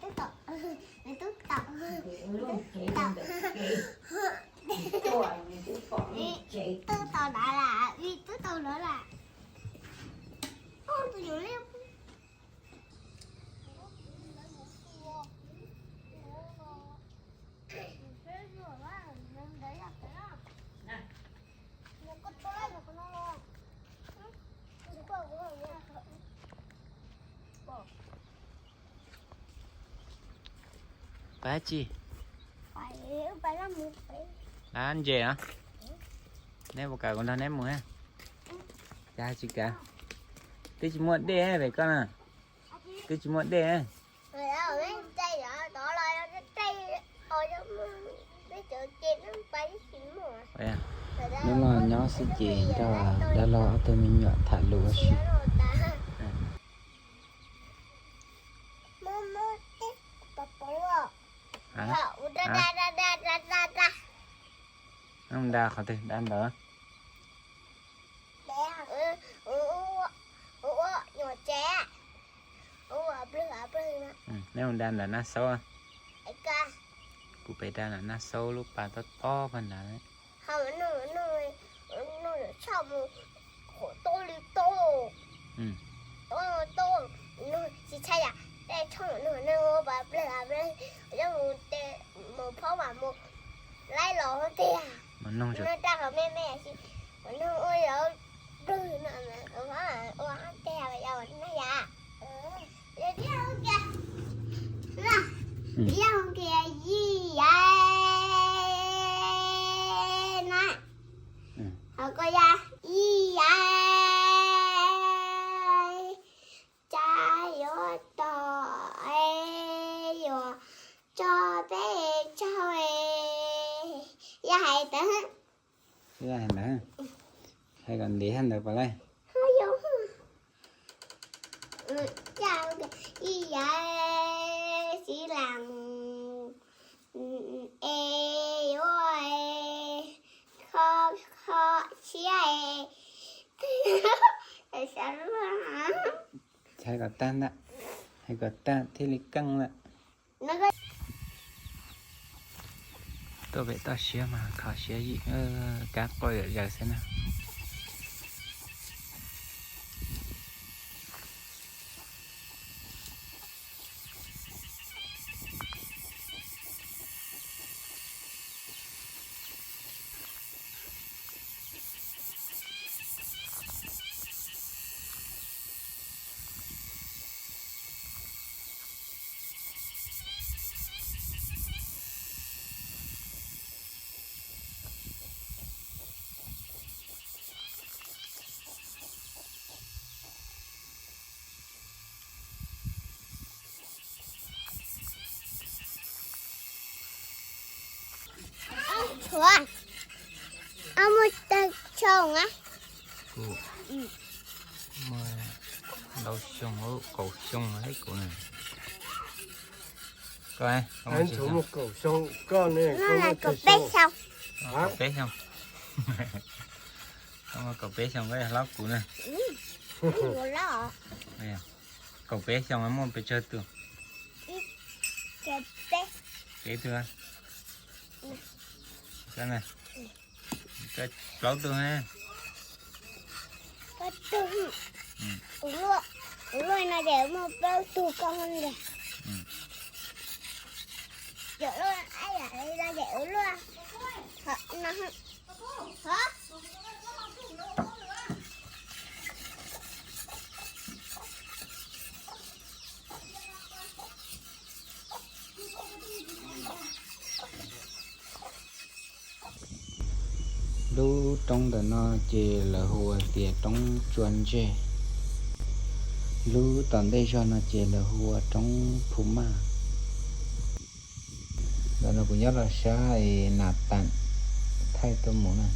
Tub tau, tub tau, tub tau, tub tau dav las, tub tau dav las. Tus yus li. Pab tsi? Pab ntses os. Neb puas kam kuv nrog neb mus? Cas tsis kam? Twb tsis muaj dej pem koj na. Twb tsis muaj dej. Hnub no nyob xwb ces nrog dab laug ob tug me nyuam tham lus ua si. Nda qhov twg? Nda ntawd. Neb mus da ntawm Naj Saub. Kuv pem da ntawm Naj Saub lub pas tob tob pag ntawd. Tsis tshaj yam, tej tshoob nws pas plawg, yog mus mus phob mas mus laib los tiag. Noj raj qhov me me, nug ua yog plwg no, ua tiag yog noj yam. Yog kiag, yog kiag yij yai na, ho koj yaj yij yai. Cas yuav tog es yuav tso peb tsaug es yog hais ntawd. Yog hais ntawd, hais kom ntev hais ntawd puas laij? Yog, cas ib yam txiv lam es yuav kho kho siab es. Hais kom tag ntag, hais kom tag thiaj li keej lawm. Tuaj pem toj siab mas kho siab yim, kab quaj zom zaws xwb na. Tshuav, muaj tag tshooj a. Kuv muaj ntau xyoo, kaum xyoo li kuv na. Koj, kaum xyoo, koj kaum peb xyoo. Kaum peb xyoo. Koj muaj kaum peb xyoo, koj yog hlob kuv na. Kaum peb xyoo muaj pes tsawg tug? Peb tug. Plaub tug. Kuv luaj no ces muaj plaub tug koj ntag. Yog luaj, yog li no ces kuv luaj. Lub roob ntawm no ces lawv hu ua tias roob Tsua Ntseg. Lub tom ntej zog no ces lawv hu ua roob Phu Maj. Ntawm no kuv nyob rau sab Nas Tam thaij tuaj mus na.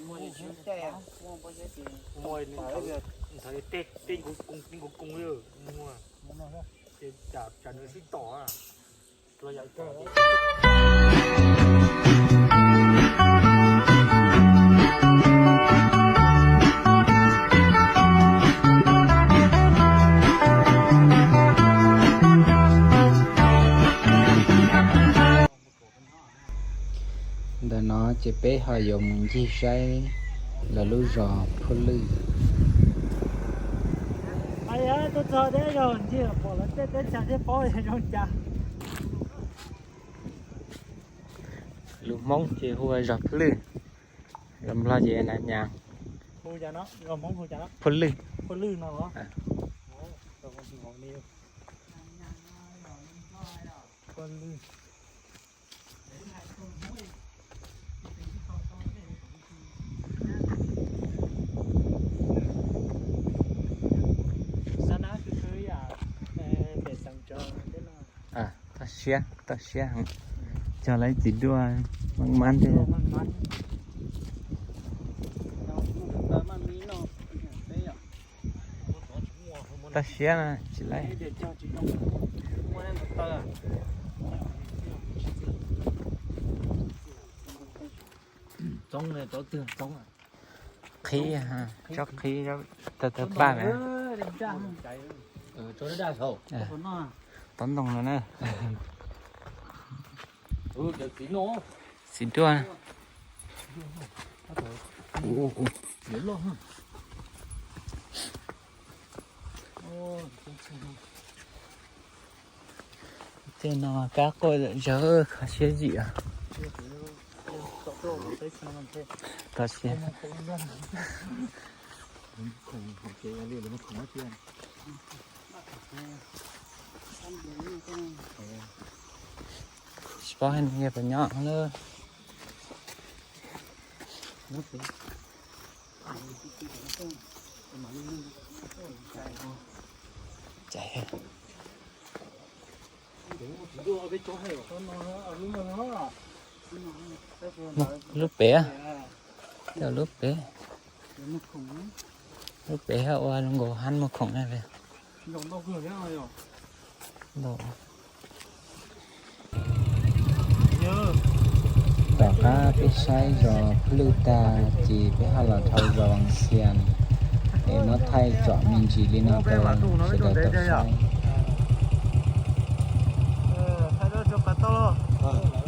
Muaj, tej nkuv koog li muaj, ces tsam nws sib tom. Ntawm no ces peb ho yuav mus ncig saib lawv lub zos Phuj Lwj. Tuaj txog teb zog ncig pom lawv tej teb chaws thiaj paub zoo cas. Lus Hmoob ces hu ua zos Phuj Lwj, zos Nplog ces Nas Nyas. Phuj Lwj. Toj siab, toj siab. Cog lawv txiv duaj mab mab thiab. Toj siab na tsis laib. Qhib, tsob qhib, tawg tawg paj na. Tob ntoo no na. Txiv duaj. Tej no kab quaj zom zaws, kho siab zim. Kho siab. Tsis paub hais nws yog puas nyob lawm. Lub pem, lub pem, lub pem ua nkaus hab muag khoom na. Tom qab peb saib zos Phuj Lwj tag ces peb ho los dhau zos Xias es muab thaij tsom me ntsis li no rau sawv daws tau saib.